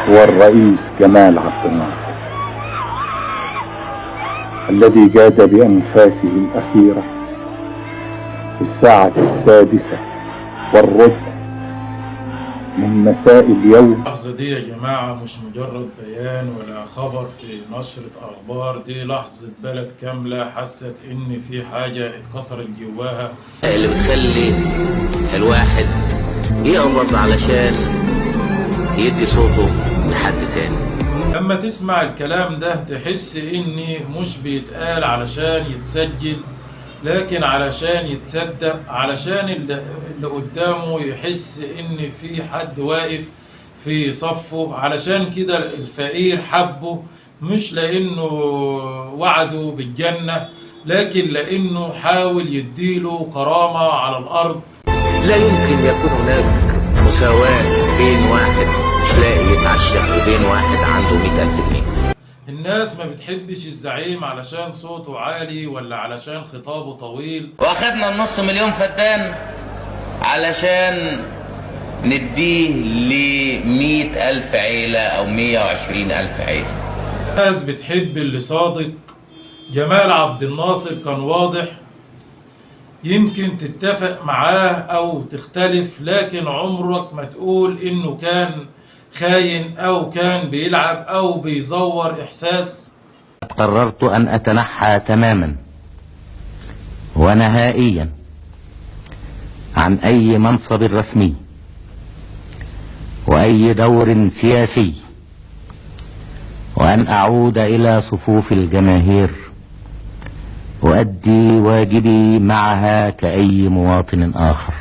هو الرئيس جمال عبد الناصر الذي جاد بأنفاسه الأخيرة في الساعة 6:15 من مساء اليوم. اللحظة دي يا جماعة مش مجرد بيان ولا خبر في نشرة أخبار، دي لحظة بلد كاملة حست إن في حاجة اتكسرت جواها. اللي بتخلي الواحد يقبض علشان يدي صوته لحد تاني. لما تسمع الكلام ده تحس إني مش بيتقال علشان يتسجل، لكن علشان يتصدق، علشان اللي قدامه يحس إن في حد واقف في صفه. علشان كده الفقير حبه، مش لأنه وعده بالجنة، لكن لأنه حاول يديله كرامة على الأرض. لا يمكن يكون هناك مساواة بين واحد مش لاقي يتعشى وبين واحد عنده 100,000 جنيه. الناس ما بتحبش الزعيم علشان صوته عالي ولا علشان خطابه طويل. واخدنا 500,000 فدان علشان نديه ل100,000 عيلة أو 120,000 عيلة. الناس بتحب اللي صادق. جمال عبد الناصر كان واضح، يمكن تتفق معاه أو تختلف، لكن عمرك ما تقول إنه كان خاين أو كان بيلعب أو بيزور إحساس. قررت أن أتنحى تماما ونهائيا عن أي منصب رسمي وأي دور سياسي، وأن أعود إلى صفوف الجماهير وأدي واجبي معها كأي مواطن آخر.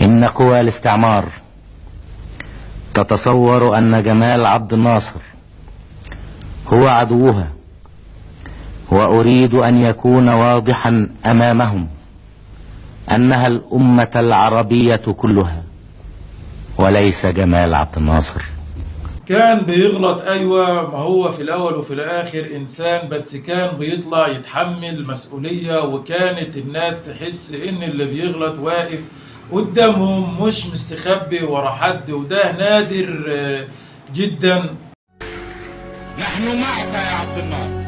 إن قوى الاستعمار تتصور أن جمال عبد الناصر هو عدوها، وأريد أن يكون واضحا أمامهم أنها الأمة العربية كلها وليس جمال عبد الناصر. كان بيغلط، أيوة، ما هو في الأول وفي الآخر إنسان، بس كان بيطلع يتحمل مسؤولية، وكانت الناس تحس إن اللي بيغلط واقف قدامهم مش مستخبي ورا حد، وده نادر جدا. نحن معك يا عبد الناصر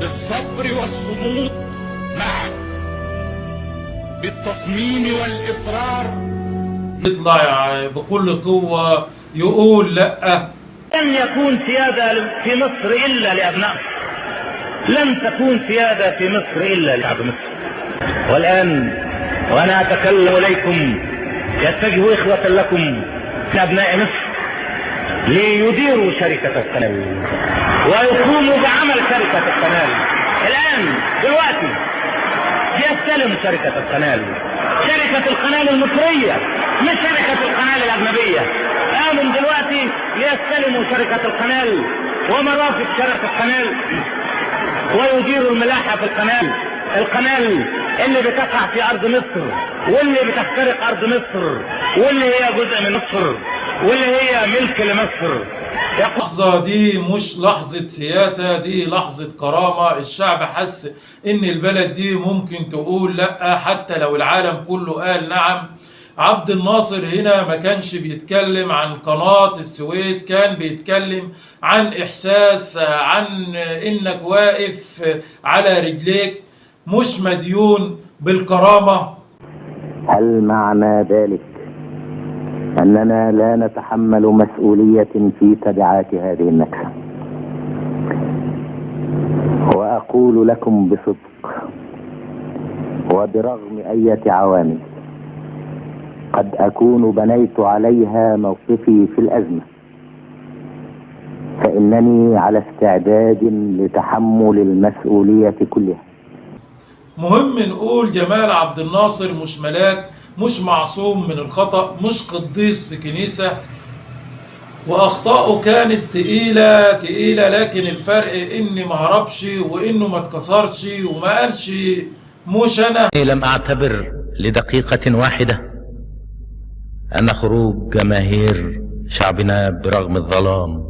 بالصبر والصمود معك، بالتصميم والإصرار. يطلع بكل قوة يقول لأ. لن يكون سيادة في مصر إلا لأبناء، لن تكون سيادة في مصر إلا لشعب مصر. والآن وأنا أتكلم إليكم يتجه إخوة لكم من أبناء مصر ليديروا شركة القناة ويقوموا بعمل شركة القناة. الآن دلوقتي يستلم شركة القناة، شركة القناة المصرية مش شركة القناة الأجنبية. قاموا دلوقتي يستلموا شركة القناة ومرافق شركة القناة ويديروا الملاحة في القناة، القناة اللي بتقع في أرض مصر واللي بتخترق أرض مصر واللي هي جزء من مصر واللي هي ملك لمصر. اللحظة دي مش لحظة سياسة، دي لحظة كرامة. الشعب حس إن البلد دي ممكن تقول لأ حتى لو العالم كله قال نعم. عبد الناصر هنا ما كانش بيتكلم عن قناة السويس، كان بيتكلم عن إحساس، عن إنك واقف على رجليك مش مديون بالكرامة. هل معنى ذلك أننا لا نتحمل مسؤولية في تبعات هذه النكسة؟ وأقول لكم بصدق وبرغم أية عوامل قد أكون بنيت عليها موقفي في الأزمة، فإنني على استعداد لتحمل المسؤولية كلها. مهم نقول جمال عبد الناصر مش ملاك، مش معصوم من الخطأ، مش قديس في كنيسة، وأخطاؤه كانت تقيلة تقيلة، لكن الفرق إن ما هربش وإنه ما اتكسرش وما قالش مش أنا. لم أعتبر لدقيقة واحدة أن خروج جماهير شعبنا برغم الظلام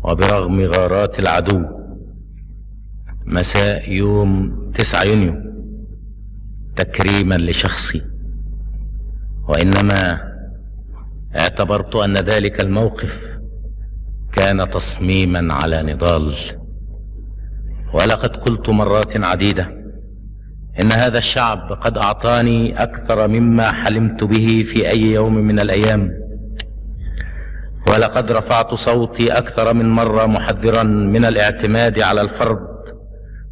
وبرغم غارات العدو مساء يوم 9 يونيو تكريما لشخصي، وإنما اعتبرت أن ذلك الموقف كان تصميما على نضال، ولقد قلت مرات عديدة إن هذا الشعب قد أعطاني أكثر مما حلمت به في أي يوم من الأيام، ولقد رفعت صوتي أكثر من مرة محذرا من الاعتماد على الفرد،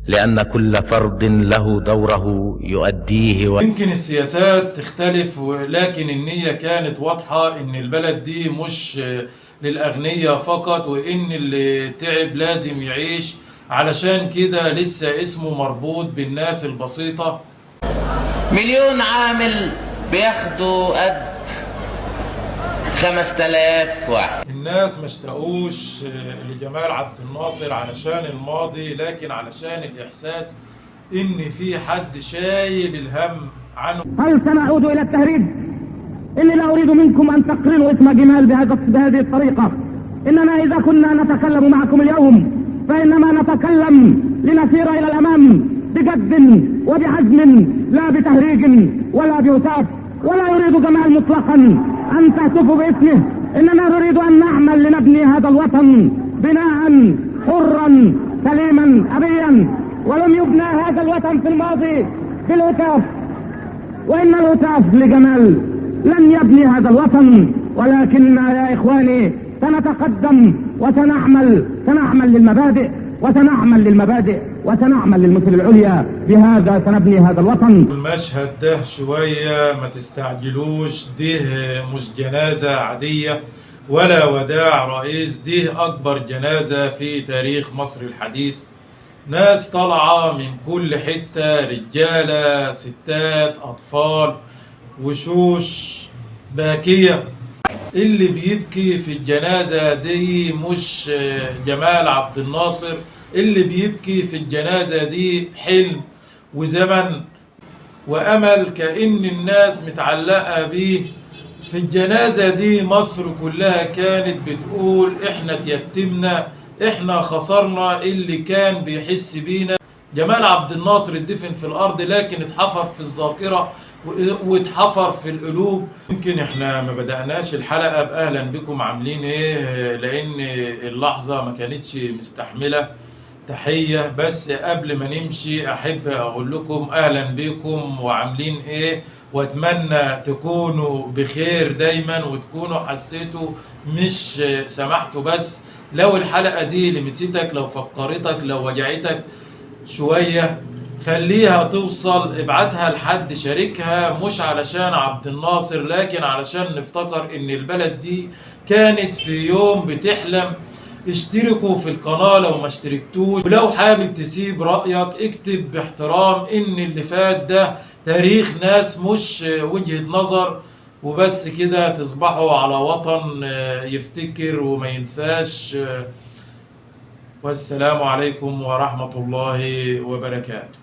لأن كل فرد له دوره يؤديه. يمكن السياسات تختلف، ولكن النية كانت واضحة إن البلد دي مش للأغنياء فقط، وإن اللي تعب لازم يعيش. علشان كده لسه اسمه مربوط بالناس البسيطة. مليون عامل بياخدوا قد 5000 واحد. الناس ما اشتاقوش لجمال عبد الناصر علشان الماضي، لكن علشان الإحساس إن في حد شايل الهم عنه. هل سنعود إلى التهريج؟ إني لا أريد منكم أن تقرنوا اسم جمال بهذه الطريقة. إننا إذا كنا نتكلم معكم اليوم فإنما نتكلم لنسير إلى الأمام بجد وبعزم، لا بتهريج ولا بهتاف. ولا يريد جمال مطلقا أن تهتفوا باسمه. إننا نريد أن نعمل لنبني هذا الوطن بناء حرا سليما أبيا. ولم يبنى هذا الوطن في الماضي بالهتاف، وإن الهتاف لجمال لن يبني هذا الوطن. ولكننا يا إخواني سنتقدم وسنعمل، سنعمل للمبادئ وسنعمل للمبادئ وسنعمل للمثل العليا. بهذا سنبني هذا الوطن. المشهد ده شوية ما تستعجلوش، ده مش جنازة عادية ولا وداع رئيس، ده أكبر جنازة في تاريخ مصر الحديث. ناس طالعة من كل حتة، رجالة ستات أطفال، وشوش باكية. اللي بيبكي في الجنازة دي مش جمال عبد الناصر، اللي بيبكي في الجنازة دي حلم وزمن وأمل، كأن الناس متعلقة بيه. في الجنازة دي مصر كلها كانت بتقول احنا تيتمنا، احنا خسرنا اللي كان بيحس بينا. جمال عبد الناصر اتدفن في الأرض، لكن اتحفر في الذاكرة واتحفر في القلوب. يمكن احنا ما بدأناش الحلقة بأهلا بكم عاملين ايه، لأن اللحظة ما كانتش مستحملة تحية. بس قبل ما نمشي أحب أقول لكم أهلا بكم وعاملين ايه، واتمنى تكونوا بخير دايما وتكونوا حسيتوا مش سمحتوا. بس لو الحلقة دي لمستك، لو فكرتك، لو وجعتك شوية، خليها توصل، ابعتها لحد، شاركها، مش علشان عبد الناصر، لكن علشان نفتكر ان البلد دي كانت في يوم بتحلم. اشتركوا في القناة لو ما اشتركتوش، ولو حابب تسيب رأيك اكتب باحترام ان اللي فات ده تاريخ ناس مش وجهة نظر. وبس كده، تصبحوا على وطن يفتكر وما ينساش. والسلام عليكم ورحمة الله وبركاته.